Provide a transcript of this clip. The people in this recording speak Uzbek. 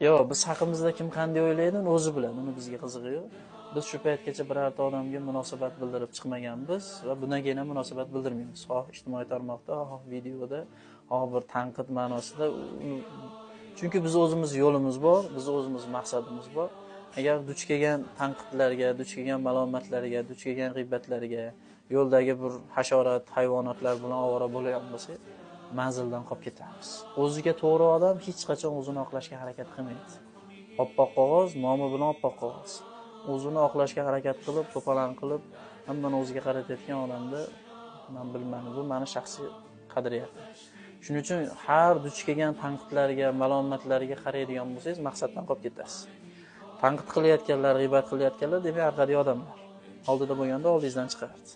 Yo'q, biz haqimizda kim qanday o'ylaydi, uni o'zi biladi, uni bizga qizig'i yo'q. Biz shu paytgacha birorta odamga munosabat bildirib chiqmaganmiz va bundan keyin ham munosabat bildirmaymiz. Xoh ijtimoiy tarmoqda, xoh videoda, xoh bir tanqid ma'nosida. Chunki biz o'zimiz yo'limiz bor, biz o'zimiz maqsadimiz bor. Agar duch kelgan tanqidlarga, duch kelgan malomatlarga, duch kelgan g'iybatlarga, yo'ldagi bir hasharot, hayvonotlar bilan ovora bo'lgan bo'lsak, manzildan qolib ketamiz. O'ziga to'g'ri odam hech qachon o'zini oqlashga harakat qilmaydi. Oppoq qog'oz, nomi bilan oppoq qog'oz. O'zini oqlashga harakat qilib, to'palan qilib, hammani o'ziga qaratayotgan odamda men bilmadim, bu meni shaxsiy qadriyatim. Shuning uchun har duch kelgan tanqidlarga, malomatlarga qaraydigan bo'lsangiz, maqsaddan qolib ketasiz. Tanqid qilayotganlar, g'iybat qilayotganlar demak orqadagi odamlar. Oldida bo'lganda oldingizdan chiqardi.